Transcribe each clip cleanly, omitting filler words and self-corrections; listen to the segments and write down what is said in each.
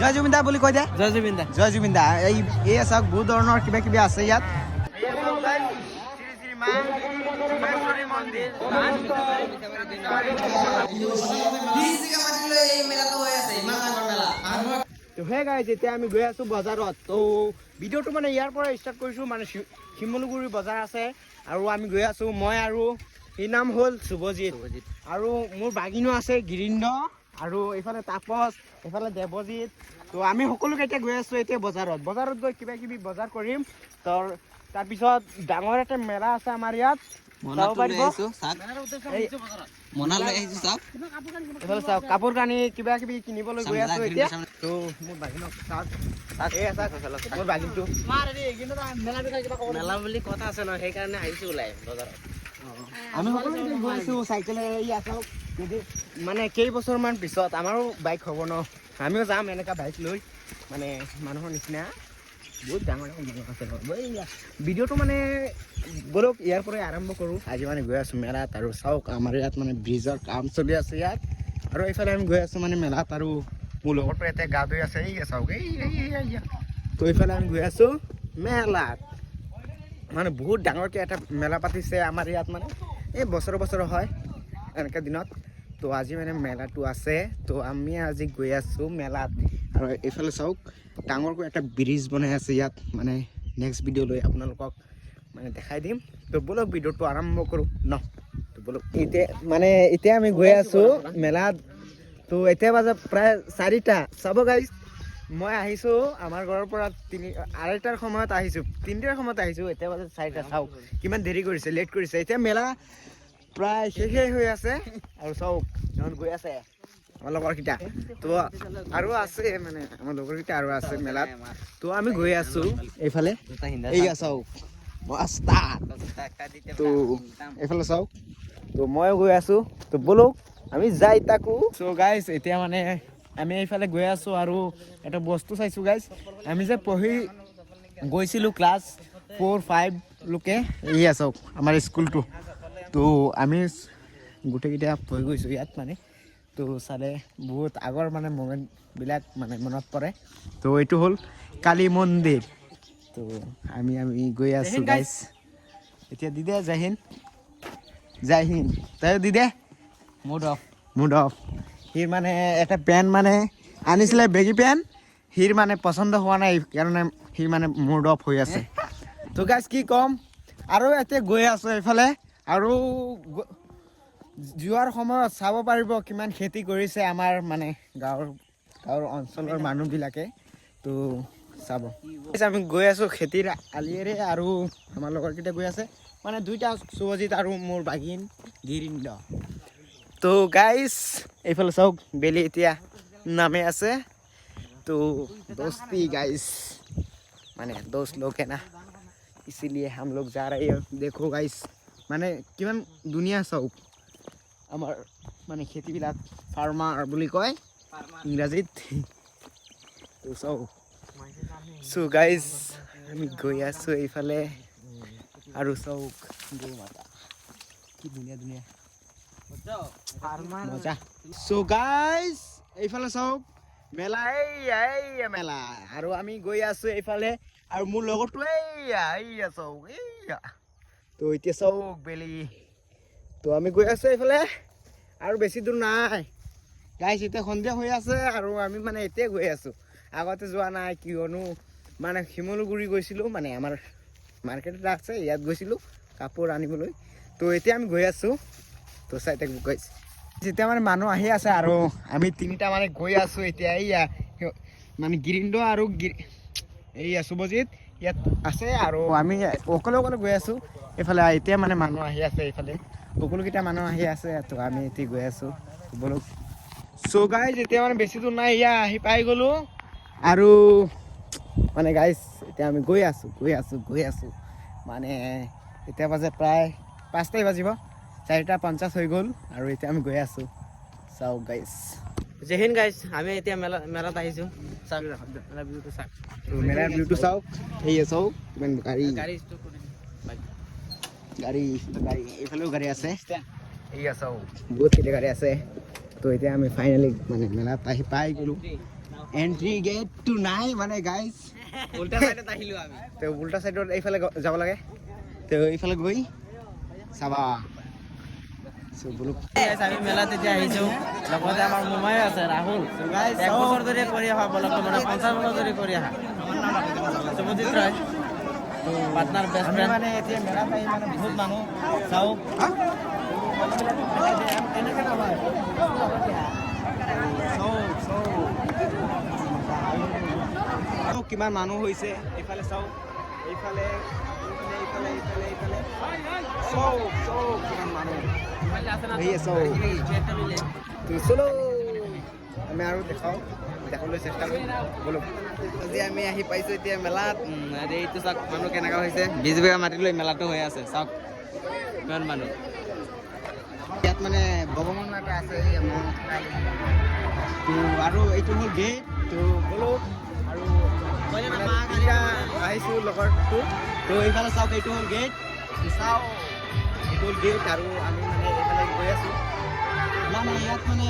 জয় জুবিন দা বুলি কৈ দে। জয় জুবিন দা। জয় জুবিন দা। এই এই চাওক, বহুত ধৰণৰ কিবা কিবি আছে ইয়াত। শ্ৰী শ্ৰী মা চুমেশ্বৰী মন্দিৰ। তো হে গাইজ, এতিয়া আমি গৈ আছো বজাৰত। তো ভিডিঅ'টো মানে ইয়াৰ পৰা ষ্টাৰ্ট কৰিছোঁ। মানে শিমলুগুৰি বজাৰ আছে আৰু আমি গৈ আছো, মই আৰু সি নাম হ'ল শুভজিত আৰু মোৰ ভাগিনো আছে গিৰীন্দ্ৰ আৰু এইফালে তাপস, এইফালে দেৱজিত। তো আমি সকলোকে এতিয়া গৈ আছো এতিয়া বজাৰত। বজাৰত গৈ কিবা কিবি বজাৰ কৰিম। তো তাৰপিছত ডাঙৰ এটা মেলা আছে আমাৰ ইয়াত, চাব পাৰিব। এই এইফালে চাওক, কাপোৰ কানি কিবা কিবি কিনিবলৈ গৈ আছো এতিয়া। তো মোৰ ভাগিনক চাওক, এইয়া চাওক মোৰ ভাগিনটো। মেলা বুলি কথা আছে ন, সেইকাৰণে আহিছো ওলাই বজাৰত। আমি সকলো এতিয়া গৈ আছো চাইকেলেৰে। এইয়া চাওক, যদি মানে কেইবছৰমান পিছত আমাৰো বাইক হ'ব ন, আমিও যাম এনেকুৱা বাইক লৈ, মানে মানুহৰ নিচিনা। বহুত ডাঙৰ ডাঙৰ মানুহ আছে ন। এইয়া ভিডিঅ'টো মানে ব'লক ইয়াৰ পৰাই আৰম্ভ কৰোঁ। আজি মানে গৈ আছোঁ মেলাত আৰু চাওক, আমাৰ ইয়াত মানে ব্ৰিজৰ কাম চলি আছে ইয়াত আৰু এইফালে আমি গৈ আছোঁ মানে মেলাত আৰু মোৰ লগৰটো ইয়াতে গা ধুই আছে। এইয়া চাওক, এই এই এই এইয়া। তো এইফালে আমি গৈ আছোঁ মেলাত। মানে বহুত ডাঙৰকৈ এটা মেলা পাতিছে আমাৰ ইয়াত, মানে এই বছৰে বছৰে হয় এনেকুৱা দিনত। তো আজি মানে মেলাটো আছে, তো আমি আজি গৈ আছোঁ মেলাত। আৰু এইফালে চাওক, ডাঙৰকৈ এটা ব্ৰিজ বনাই আছে ইয়াত। মানে নেক্সট ভিডিঅ' লৈ আপোনালোকক মানে দেখাই দিম। তো ব'লক, ভিডিঅ'টো আৰম্ভ কৰোঁ ন। তো ব'লক, এতিয়া মানে এতিয়া আমি গৈ আছোঁ মেলাত। তো এতিয়া বাজে প্ৰায় 4টা। চাব গাইজ, মই আহিছোঁ আমাৰ ঘৰৰ পৰা 2:30ৰ সময়ত আহিছোঁ, 3টাৰ সময়ত আহিছোঁ। এতিয়া বাজে 4টা। চাওক কিমান দেৰি কৰিছে, লেট কৰিছে। এতিয়া মেলা প্ৰায় শেষেই হৈ আছে আৰু চাওক, সিহঁত গৈ আছে, আমাৰ লগৰকেইটা। তো আৰু আছে, মানে আমাৰ লগৰকেইটা আৰু আছে মেলাত। তো আমি গৈ আছোঁ এইফালে। এইয়া চাওক ৰাস্তা। তো এইফালে চাওক, তো ময়ো গৈ আছোঁ। তো ব'লক, আমি যাই থাকোঁ। চ' গাইজ, এতিয়া মানে আমি এইফালে গৈ আছোঁ আৰু এটা বস্তু চাইছোঁ গাইজ। আমি যে পঢ়ি গৈছিলোঁ ক্লাছ 4 5 লোকে, এইয়া চাওক আমাৰ স্কুলটো। তো আমি গোটেইকেইটা পঢ়ি গৈছোঁ ইয়াত মানে। তো চালে বহুত আগৰ মানে মমেণ্টবিলাক মানে মনত পৰে। তো এইটো হ'ল কালী মন্দিৰ। তো আমি আমি গৈ আছোঁ গাইজ এতিয়া। দি দে জয় হিন্দ, জয় হিন্দ। তই দি দে। Mood off. Mood off. সি মানে এটা পেণ্ট মানে আনিছিলে, বেগী পেণ্ট, সিৰ মানে পচন্দ হোৱা নাই, সেইকাৰণে সি মানে মুড অফ হৈ আছে। তো গাইজ, কি ক'ম আৰু, এতিয়া গৈ আছোঁ এইফালে আৰু যোৱাৰ সময়ত চাব পাৰিব কিমান খেতি কৰিছে আমাৰ মানে গাঁৱৰ গাঁৱৰ অঞ্চলৰ মানুহবিলাকে। তো চাব, আমি গৈ আছোঁ খেতিৰ আলিয়েৰে আৰু আমাৰ লগৰকেইটা গৈ আছে, মানে দুইটা, শুভজিত আৰু মোৰ ভাগিন গিৰীন্দ্ৰ। তো গাইজ, এইফালে চাওক, বেলি এতিয়া নামে আছে। तो दोस्ती गाइस, মানে दोस्त लोग है ना, इसीलिए हम लोग जा रहे हैं। देखो गाइस, মানে কিমান ধুনীয়া চাওক আমাৰ মানে খেতিবিলাক, ফাৰ্মাৰ বুলি কয় ইংৰাজীত। তো চাওক। চ' গাইজ, আমি গৈ আছোঁ এইফালে আৰু চাওক, গৌ মাতা কি ধুনীয়া ধুনীয়া মজা। চ' গাইজ, এইফালে চাওক মেলা, এইয়া এইয়া মেলা আৰু আমি গৈ আছো এইফালে আৰু মোৰ লগৰটো এইয়া এইয়া চাওক এইয়া। তো এতিয়া চাওক বেলি। তো আমি গৈ আছো এইফালে আৰু বেছি দূৰ নাই গাইজ। এতিয়া সন্ধিয়া হৈ আছে আৰু আমি মানে এতিয়া গৈ আছো। আগতে যোৱা নাই, কিয়নো মানে শিমলুগুৰি গৈছিলোঁ, মানে আমাৰ মাৰ্কেট এটা আছে ইয়াত গৈছিলোঁ কাপোৰ আনিবলৈ। তো এতিয়া আমি গৈ আছোঁ। তো চাই থাকিব গাইজ। যেতিয়া মানে মানুহ আহি আছে আৰু আমি তিনিটা মানে গৈ আছো এতিয়া। এইয়া মানে গিৰিন্দ্ৰ আৰু এইয়া শুভজিত ইয়াত আছে আৰু আমি অকলে অকলে গৈ আছো এইফালে। এতিয়া মানে মানুহ আহি আছে এইফালে, সকলোকেইটা মানুহ আহি আছে। তো আমি এতিয়া গৈ আছো, ব'লক। চ' গাইজ, এতিয়া মানে বেছি দূৰ নাই, এয়া আহি পাই গ'লো। আৰু মানে গাইজ, এতিয়া আমি গৈ আছো, গৈ আছো, গৈ আছো। মানে এতিয়া বাজে প্ৰায় 5টাই বাজিব, 4:50 হৈ গ'ল আৰু এতিয়া আমি গৈ আছো। চাওক গাইজ। জয় হিন্দ গাইজ, আমি এতিয়া মেলাত আহিছো। চাওক, মেলা ভিউটো চাওক। মেলাৰ ভিউটো চাওক, সেয়ে চাওক কিমান গাড়ী। গাড়ী ষ্টপ কৰি দিছে। গাড়ী গাড়ী, এইফালেও গাড়ী আছে। এইয়া চাওক, বহুত কেইটা গাড়ী আছে। তো এতিয়া আমি ফাইনেলি মানে মেলাত আহি পাই গ'লো। এণ্ট্ৰি গেটটো নাই মানে গাইজ। উল্টা চাইডত আহিলো আমি। তো উল্টা চাইডত এইফালে যাব লাগে। তো এইফালে গৈ চাবা। So, বলক। Guys, আমি মেলাত এতিয়া আহিছো, লগতে আমাৰ মোমাই আছে ৰাহুল। Guys, এক বছৰ ধৰি কৰি অহা ব্লগটো, মানে 50 বছৰ ধৰি কৰি অহা শুভজিৎ ৰয়, পাৰ্টনাৰ, বেষ্ট আমি ফ্ৰেণ্ড। মানে এতিয়া মেলাত আহি মানে বহুত মানুহ চাওক। এনেকে নাপায়। চাওক, চাওক, চাওক কিমান মানুহ হৈছে। এইফালে চাওক, এইফালে, এইফালে, এইফালে, এইফালে, এইফালে। চাওক, চাওক কিমান মানুহ। সেয়ে চাওক। তো চলো, আমি আৰু দেখাওঁ, দেখাবলৈ চেষ্টা কৰিম। ব'লক। আজি আমি আহি পাইছো এতিয়া মেলাত। এইটো চাওক, মানুহ কেনেকুৱা হৈছে। 20 বিঘা মাটি লৈ মেলাটো হৈ আছে। চাওক কিমান মানুহ। ইয়াত মানে ভগৱান এটা আছে, এই মন। তো আৰু এইটো হ'ল গেট। তো ব'লক। আৰু মানে তিনিটা আহিছোঁ লগৰটো। তো এইফালে চাওক, এইটো হ'ল গেট। তো চাওক, এইটো হ'ল গেট আৰু আমি মানে এইফালে গৈ আছোঁ। না না, ইয়াত মানে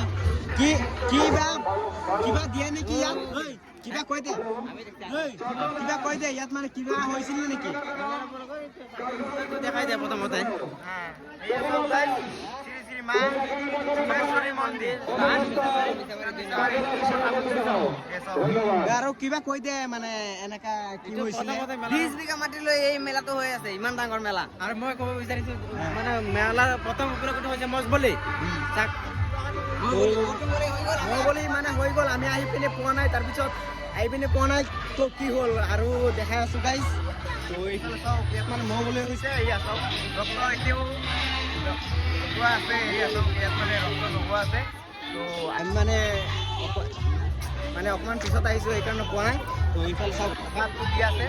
কি কিবা কিবা দিয়ে নেকি ইয়াত? ঐ, কিবা কৈ দে। ঐ, কিবা কৈ দে। ইয়াত মানে কিবা হৈছিল নেকি? দেখাই দে প্ৰথমতে। শ্ৰী শ্ৰী মা মন্দিৰ। আৰু কিবা কৈ দে, মানে এনেকা কি হৈছিলে? 20 বিঘা মাটি লৈ এই মেলাটো হৈ আছে, ইমান ডাঙৰ মেলা। আৰু মই ক'ব বিচাৰিছো, মানে মেলাৰ প্ৰথম উপলক্ষটো হৈছে মছ বলি। চাক। মই বুলি মানে হৈ গ'ল, আমি আহি পিনে পোৱা নাই। তাৰপিছত আহি পিনে পোৱা নাই, তো কি হ'ল আৰু দেখাই আছো গাইজ। তো এইফালে চাওক, ইয়াত মানে মহ বলি হৈছে। এয়া চাওক, ৰক্ত এতিয়াও লগোৱা আছে। এয়া চাওক, ইয়াত মানে ৰক্ত লগোৱা আছে। তো আমি মানে অকণমান পিছত আহিছোঁ, সেইকাৰণে পোৱা নাই। তো এইফালে চাওক, প্ৰসাদটো দি আছে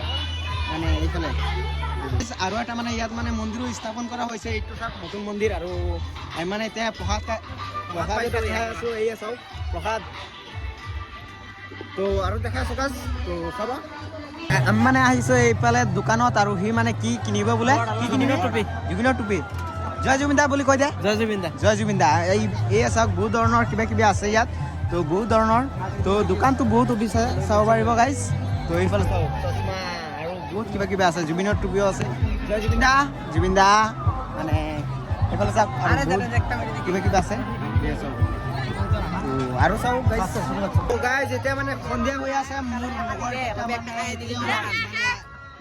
মানে এইফালে। আৰু এটা মানে ইয়াত মানে মন্দিৰো স্থাপন কৰা হৈছে। এইটো চাওক, নতুন মন্দিৰ। আৰু আমি মানে এতিয়া প্ৰসাদ এটা খাই আছো। এয়া চাওক প্ৰসাদ। তো আৰু দেখাই আছো গাইজ, তো চাবা। আমি মানে আহিছো এইফালে দোকানত আৰু সি মানে কি কিনিব বোলে? কি কিনিব? টুপি। জুবিনৰ টুপি। জয় জুবিন দা বুলি কৈ দে। জয় জুবিন দা। জয় জুবিন দা। এই চাওক, বহুত ধৰণৰ কিবা কিবি আছে ইয়াত। তো বহুত ধৰণৰ, তো দোকানটো বহুত অফিচ, চাব পাৰিব গাইজ। তো এইফালে চাওক, চশমা আৰু বহুত কিবা কিবি আছে, জুবিনৰ টুপিও আছে। জয় জুবিন দা, জুবিন দা। মানে এইফালে চাওক, আৰু বহুত কিবা কিবি আছে। এই চাওক। তো আৰু চাওক গাইজ। তো গাইজ, এতিয়া মানে সন্ধিয়া হৈ আছে। মোৰ লগৰ কেইটামান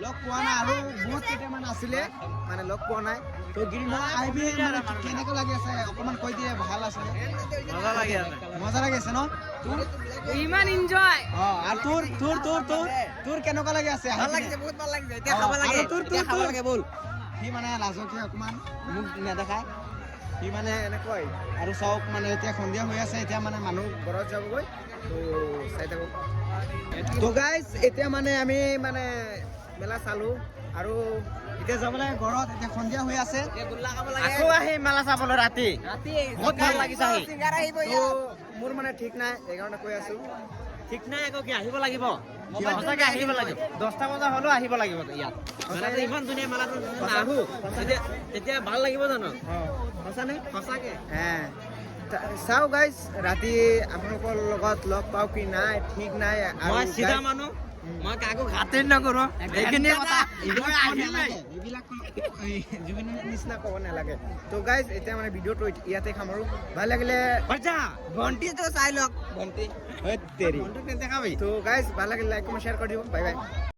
লগ পোৱা নাই আৰু বহুত কেইটামান আছিলে, মানে লগ পোৱা নাই। তো গিৰিমা আহিবি, মানে কেনেকুৱা লাগি আছে অকণমান কৈ দিয়ে ভাল আছিলে। মজা লাগি আছে। মজা লাগি আছে ন তোৰ? ইমান এনজয়। অ, আৰু তোৰ তোৰ তোৰ তোৰ তোৰ কেনেকুৱা লাগি আছে? ভাল লাগিছে, বহুত ভাল লাগিছে। এতিয়া খাব লাগে। আৰু তোৰ তোৰ এতিয়া খাব তোৰ লাগে, ব'ল। সি মানে লাজকীয়া অকণমান, মোক নেদেখায় সি মানে এনেকুৱাই। আৰু চাওক, মানে এতিয়া সন্ধিয়া হৈ আছে, এতিয়া মানে মানুহ ঘৰত যাবগৈ। তো চাই থাকক। তো গাইজ, এতিয়া মানে আমি মানে মেলা চালো আৰু এতিয়া যাব লাগে ঘৰত। এতিয়া সন্ধিয়া হৈ আছে। আকৌ আহিম মেলা চাবলৈ ৰাতি। বহুত ভাল লাগিছে আহি। তো মোৰ মানে ঠিক নাই, সেইকাৰণে কৈ আছো। ঠিক নাই আকৌ কি আহিব লাগিব। সঁচাকে আহিব লাগিব, 10টা বজা হ'লেও আহিব লাগিব ইয়াত। মেলাটো ইমান ধুনীয়া, মেলাটো নাহো তেতিয়া ভাল লাগিব জানো? সঁচানে? সঁচাকে। হে, চাওঁ গাইজ, ৰাতি আপোনালোকৰ লগত লগ পাওঁ কি নাই ঠিক নাই। আৰু মই চিধা guys, মানুহ, মই কাকো খাতিৰ নকৰো, এইখিনিয়ে কথা। এইবিলাক মই ক'ব আহিমেই। নালাগে, এইবিলাক এই জুবিনৰ নিচিনা ক'ব নালাগে। তো গাইজ, এতিয়া মানে ভিডিঅ'টো ইয়াতে সামৰো। ভাল লাগিলে ভণ্টিটো চাই লওক, ভণ্টি। তেৰি। ভণ্টিক নেদেখাবি। তো গাইজ, ভাল লাগিলে লাইক, কমেণ্ট, শ্বেয়াৰ কৰি দিব। Bye bye.